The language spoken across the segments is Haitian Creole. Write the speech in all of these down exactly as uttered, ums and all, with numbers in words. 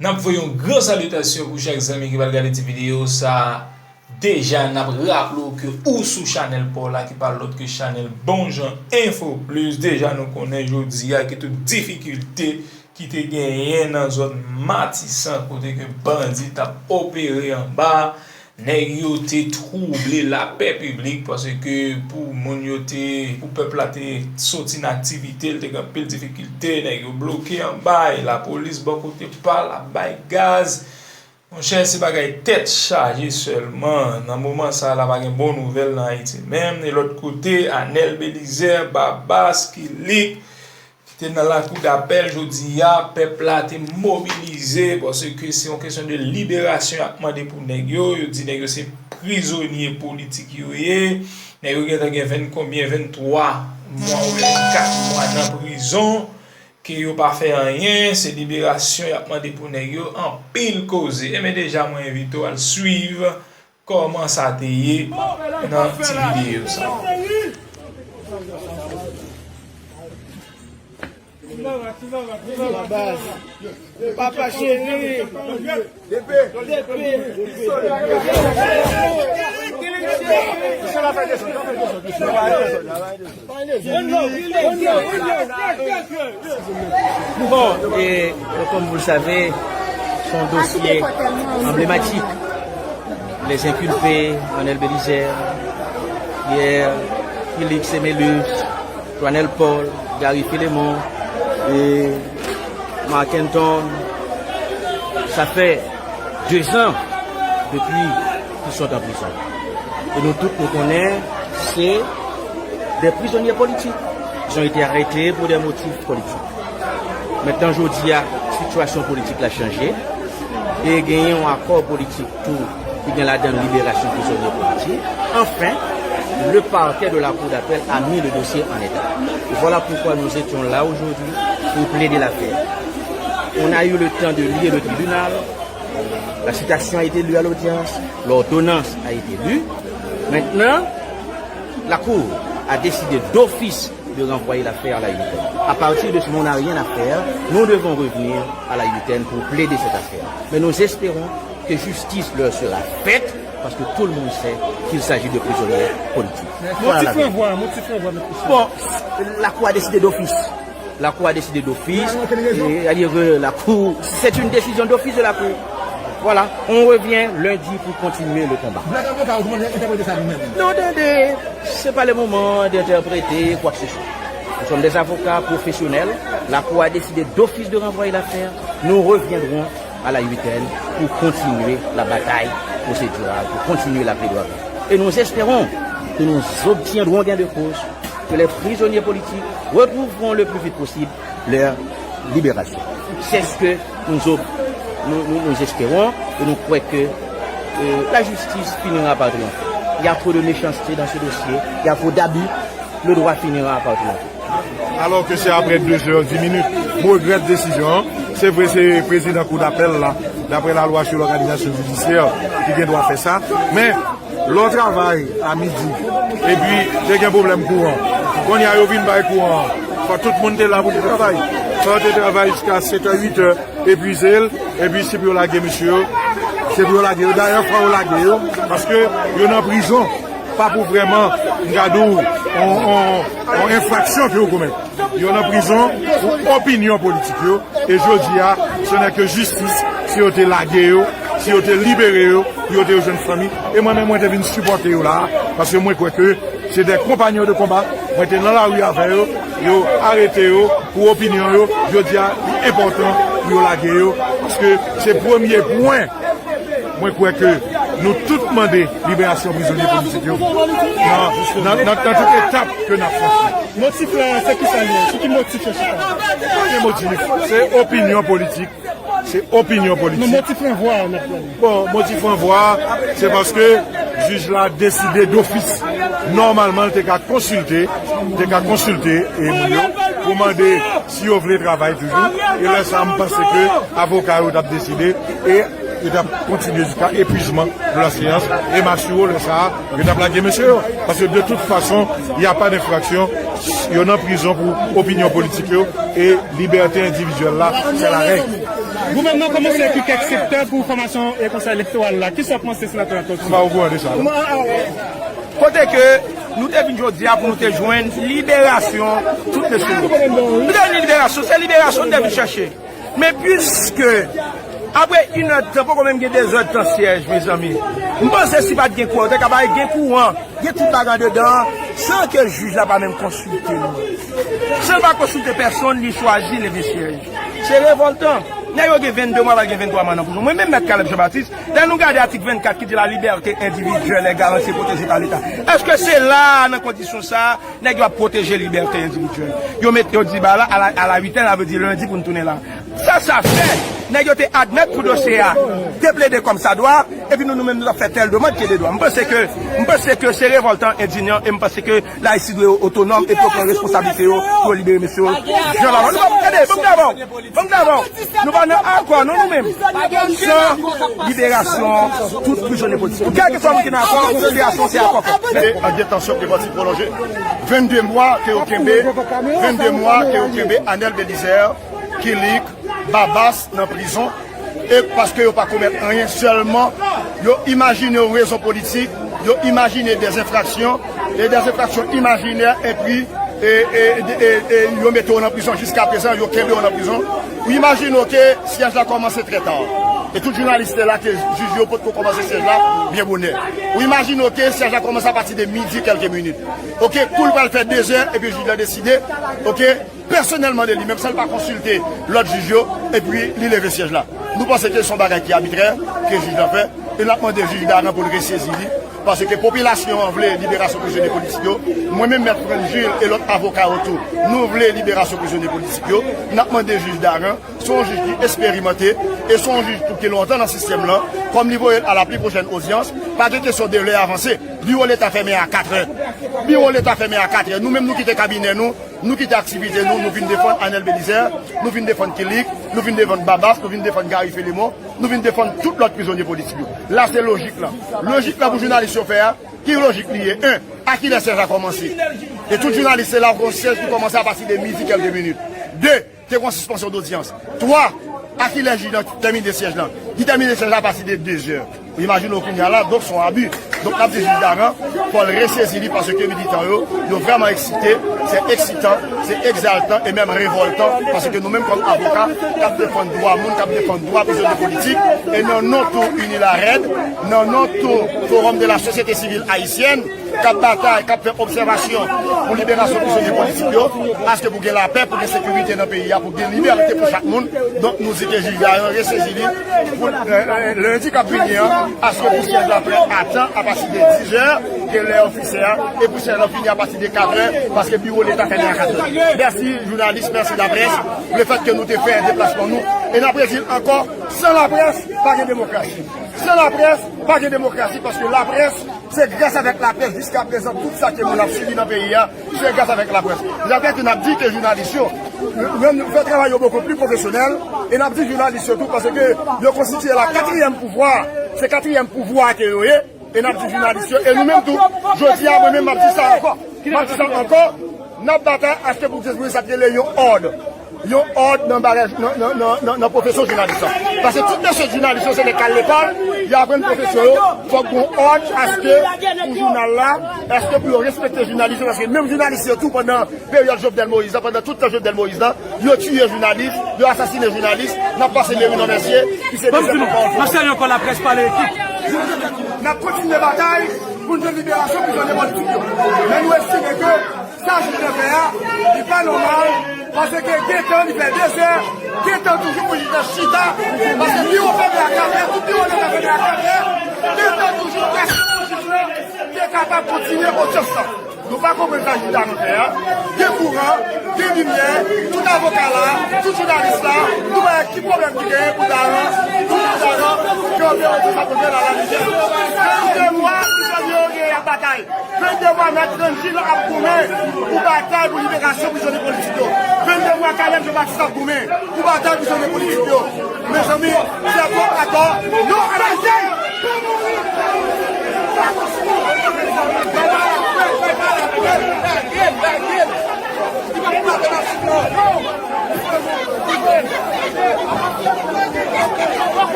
N ap voye yon gran salitasyon pou chak zanmi ki pral gade ti videyo sa a. Deja, n ap raple w ke ou sou chanèl pa w la ki pa lòt ke chanèl Bon Jan Enfo Plis. Deja, nou konnen jodi a ki tout difikilte ki te genyen nan zòn Matisan kote ke bandi t ap opere anba a. Nèg yo te twouble lapè piblik paske pou moun yo te, pou pèp la te soti nan aktivite, l te gen anpil difikilte, nèg yo bloke anba e lapolis bò kote pa l ap bay gaz. Monchè, se bagay tèt chaje sèlman. Nan moman sa a la, pa gen bon nouvèl nan Ayiti menm. E lòt kote, Anèl Belizè, Babas, Kilik, ki te nan lakou dapèl jodi a, pèp la te mobilize, paske se yon kesyon de liberasyon y ap mande pou nèg yo. Yo di nèg yo se prizonye politik yo ye. Nèg yo gentan gen venn konbyen, venntwa mwa oubyen vennkat mwa nan prizon, ke yo pa fè anyen, se liberasyon y ap mande pou nèg yo, anpil koze. Enben deja mwen envite w al swiv kòman sa te ye nan ti videyo sa. Papa cheri. Bon, e, e, comme vous le savez, c'est un dossier emblématique. Les inculpés, Anel Belizaire, Pierre, Félix Emélus, Joanel Paul, Gary Philemon, et Marc Anton, ça fait deux ans depuis qu'ils sont en prison. Et nous tous, nous connaissons, c'est des prisonniers politiques. Ils ont été arrêtés pour des motifs politiques. Mentnan, jodi a, sitiyasyon politik la chanje e genyen yon akò politik tou ki gen ladan l liberasyon prizonye politik. Enfin, le parquet de la Cour d'appel a mis le dossier en état. Et voilà pourquoi nous étions là aujourd'hui pour plaider l'affaire. On a eu le temps de lire le tribunal, la citation a été lue à l'audience, l'ordonnance a été lue. Maintenant, la Cour a décidé d'office de renvoyer l'affaire à la U T N. À partir de ce moment, on n'a rien à faire. Nous devons revenir à la U T N pour plaider cette affaire. Mais nous espérons que justice leur sera faite parce que tout le monde sait qu'il s'agit de prisonniers politiques. Voilà la vérité. Bon, la Cour a décidé d'office. La Cour a décidé d'office. Et, c'est-à-dire que la Cour, c'est une décision d'office de la Cour. Voilà, on revient lundi pour continuer le combat. Black avocat, vous interprétez ça vous-même. Non, attendez, c'est pas le moment d'interpréter quoi que ce soit. Nous sommes des avocats professionnels. La Cour a décidé d'office de renvoyer l'affaire. Nous reviendrons à la U T N pour continuer la bataille procédurale, pour continuer la plaidoirie. Et nous espérons que nous obtiendrons gain de cause, que les prisonniers politiques retrouveront le plus vite possible leur libération. C'est ce que nous, nous, nous, nous espérons et nous croyons que, euh, la justice finira par triompher. Il y a trop de méchanceté dans ce dossier, il y a trop d'abus, le droit finira par triompher. Alors que c'est après deux heures, dix minutes, mwen regrèt desizyon an. Se vre, se prezidan kou dapèl la, daprè lalwa sou lòganizasyon jidisyè, ki gen dwa fè sa. Men, lè w travay a midi, epi te gen pwoblèm kouran, kounye a yo vin bay kouran an, fò tout moun te la pou te travay. Fò yo te travay jiska sèt è, uit è, epuize l, epi se pou yo lage mesye yo, se pou yo lage yo. Dayè, fò yo lage yo, paske yo nan prizon, pa pou vrèman, m ka di w, on, on, on enfraksyon ke yo komèt. Yo nan prizon pou opinyon politik yo, e jodi a, ce n'est que justice, si yo te lage yo, si yo te libere yo, pou yo te jwenn fanmi. E mwen menm, mwen te vin sipòte yo la a, paske mwen kwè ke se des compagnons de combat. Mwen te nan lari avè yo, yo arete yo pou opinyon yo. Jodi a, li enpòtan pou yo lage yo, paske se premye pwen. Mwen kwè ke nou tout mande liberasyon prizonye politik yo nan, nan, nan, nan tout etap ke n ap franchi. Motif la, se ki sa l ye? Sou ki motif yo chita? Pa gen motif. Se opinyon politik. Se opinyon politik. Non, motif ranvwa a, n ap pale. Bon, motif ranvwa a, se paske jij la deside dofis. Nòmalman, l te ka konsilte, te ka konsilte, e, moun yo pou mande si yo vle travay toujou. E lè sa a, m panse ke avoka yo t ap deside e yo t ap kontinye jiska epuizman de la séance. E m asire w, lè sa a, yo t ap lage mesye yo. Paske de tout fason, y a pas d'infraction. Yo nan prizon pou opinyon politik yo. E libète endividyèl la, c'est la règle. Gouvènman an kòmanse ekri kèk sektè pou fòmasyon e konsèy elektoral la. Kisa w panse, senatè Latortue? M pa okouran de sa, non. Kote ke nou te vin jodi a pou nou te jwenn liberasyon tout mesye yo. Nou te vin liberasyon, se liberasyon nou te vin chèche. Men piske apre inèdtan, poko menm gen dezèdtan syèj, mezanmi. M panse si pa t gen kouran, yo te ka bay gen kouran, gen tout bagay andedan, san ke jij la pa menm konsilte nou. San l pa konsilte pèsonn, li chwazi leve syèj. Se revòltan. Nèg yo gen vennde mwa, pral gen venntwa mwa nan prizon. Mwen menm, Mèt Caleb Jean Baptiste, lè nou gade atik vennkat ki di la liberté individuelle est garantie et protégée par l'État, èske se la a, nan kondisyon sa a, nèg yo ap pwoteje libète endividyèl? Yo met, yo di ba la, à la, à la huitaine, sa vle di lendi pou n tounen la. Sa, sa fè, nèg yo te admèt pou dosye a te plede kòmsadwa, epi nou, nou menm, nou t ap fè tèl demand ke de dwa. M panse ke, m panse ke se revòltan, endinyan, e m panse ke Layisi dwe otonòm epi yo pran responsablite yo pou yo libere mesye yo. Jan Lalwa, nou pa, tande, ban m di avè w, ban m di avè w, nou pa nan akò, non, nou menm. San liberasyon tout prizonye politik. Kèlkeswa moun ki nan akò, liberasyon se akò fèt. E an detansyon prevantiv pwolonje. Vennde mwa ke yo kenbe, vennde mwa ke yo kenbe Anel Belizaire, Kilik, Babas nan prizon. E paske yo pa komèt anyen, sèlman yo imajine yon rezon politik, yo imajine dè enfraksyon, e dè enfraksyon imajinè, epi e, e, e, e, e yo mete yo nan prizon. Jiskaprezan, yo kenbe yo nan prizon. Ou imajine w ke syèj la kòmanse trè ta. E tout jounalis te la ke jij yo potko kòmanse syèj la byen bonè. Ou imajine w ke syèj la kòmanse apati de midi kèlke minit. Oke, kou l pral fè dezè, epi jij la deside, oke, pèsonèlman de li menm, san l pa konsilte lòt jij yo, epi li leve syèj la. Nou panse ke se yon bagay ki abitrè, ke jij la fè, e n ap mande jij Daran pou l resezi li, paske popilasyon an vle liberasyon prizonye politik yo. Mwen menm, Mèt Frantz Gilles e lòt avoka yo tou, nou vle liberasyon prizonye politik yo. N ap mande jij Daran, se yon jij ki esperimante, e se yon jij tou ki lontan nan sistèm lan, kòm li voye l a la pli pwochèn odyans, pa gen kesyon de lè avanse. Biwo Leta fèmen a katrè. Biwo Leta fèmen a katrè. Nou menm, nou kite kabinè nou, nou kite aktivite nou, nou vin defann Anel Belizaire, nou vin defann Kilik, nou vin defann Babas, nou vin defann Gary Philemon, nou vin defann tout lòt prizonye politik yo. La, se lojik lan. Lojik lan pou jounalis yo fè a, ki lojik li ye? En, a kilè syèj la kòmanse? E tout jounalis se la pou yon syèj ki kòmanse apati de midi kèlke minit. De, te gen yon sispansyon dodyans. Twa, a kilè jij lan tèmine syèj lan? Li tèmine syèj la apati de dezè. Ou imajine w kounye a la, donk se yon abi. Donk n ap di jij Daran, fò l resezi li paske militan yo, yo vrèman eksite. Se eksitan, se egzaltan e menm revòltan paske nou menm kòm avoka k ap defann dwa moun, k ap defann dwa prizonye politik, e nan non tou Unilared, nan non tou Forum de la Société Civile Haïtienne, k ap batay, k ap fè obsèvasyon pou liberasyon prizonye politik yo, aske pou gen lapè, pou gen sekirite nan peyi a, pou gen libète pou chak moun. Donk, nou di ke jij Daran resezi li pou, e, e, lendi k ap vini an, aske pou syèj la prè a tan apati de dizè, ke lè ofisyèl a, e pou syèj la fini apati de katrè, paske biwo Leta fèmen a katrè. Mèsi, jounalis, mèsi laprès, lefètke nou te fè deplasman nou. E n ap redi l ankò, san laprès, pa gen demokrasi. San laprès, pa gen demokrasi, paske laprès, se gras avèk laprès jiskaprezan tout sa ke moun ap sibi nan peyi a, se gras avèk laprès. Sa fè ke n ap di ke jounalis yo, yo, yo fè travay yo bokou pli pwofesyonèl, e n ap di jounalis yo tou, paske yo konstitiye la katriyèm pouvwa, se katriyèm pouvwa ke yo ye, e n ap di jounalis yo, e nou menm tou, jodi a, mwen menm, m ap di sa ankò, m ap di sa ankò, n ap batay aske pou ke sa t rele yon òd. Yon òd nan bagay, nan, nan, nan, nan, nan pwofesyon jounalis lan. Paske tout mesye jounalis yo se nèg k al lekòl, yo aprann pwofesyon yo, fòk gon òd aske pou jounal la, aske pou yo respekte jounalis yo, paske menm jounalis yo tou pandan peryòd Jovenel Moïse la, pandan tout tan Jovenel Moïse la, yo tiye jounalis, yo asasinen jounalis, n ap pase Meri nan Mèsye, ki se dezyèm pòtpawòl. N ap salye ankò laprès pale ekip. N ap kontinye batay pou n jwenn liberasyon prizonye politik yo. Men nou estime ke sa jij lan fè a, li pa nòmal, paske gentan li fè dezè, gentan toujou pou jij lan chita, paske biwo fèmen a katrè, tout biwo Leta fèmen a katrè, gentan toujou prèske pou jij lan te kapab kontinye odyans lan. Nou pa konprann sa jij Daran fè a. Gen kouran, gen limyè, tout avoka la, tout jounalis la, nou pa wè ki pwoblèm ki genyen pou Daran, pou jij Daran kanpe odyans la pou l fè la limyè. Vennde mwa, prizonye yo genyen y ap batay. Vennde mwa, Mèt Frantz Gilles ap goumen pou batay pou liberasyon prizonye politik yo. Vennde mwa, Caleb Jean Baptiste ap goumen pou batay prizonye politik yo. Mezanmi, se yon akò non a Ayiti.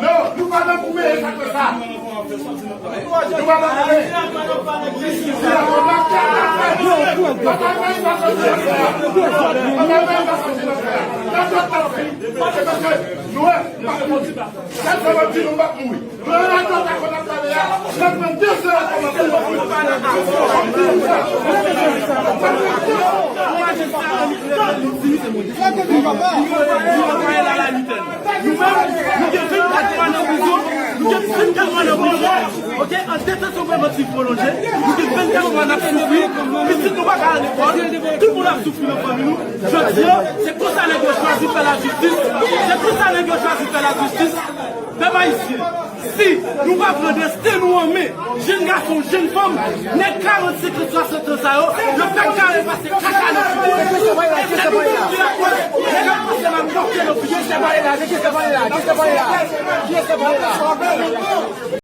Non, nou pa nan pou peye sa. Nou pa nan pou peye. Nou wè, nou pa Gad sa w ap di nou, m ap mouri. Lè radyo ta konn ap pale a, m ap pran de zè a kòmanse. Nou menm, nou gen vennkat mwa nan prizon, nou gen vennkat mwa nan prizon, oke, an detansyon prevantiv pwolonje, nou gen vennkat mwa n ap soufri, pitit nou pa ka al lekòl, tout moun ap soufri nan fanmi nou. Jodi a, se konsa nèg yo chwazi fè lajistis, se konsa nèg yo chwazi fè lajistis. Pèp ayisyen, si nou pa pran desten nou an men, jenn gason, jenn fanm, nèg karannsenk an, swasant an sa yo, yo fèk kare pase kaka nan figi. E se nou menm ki lakòz, nèg ap pase nan bloke nan figi.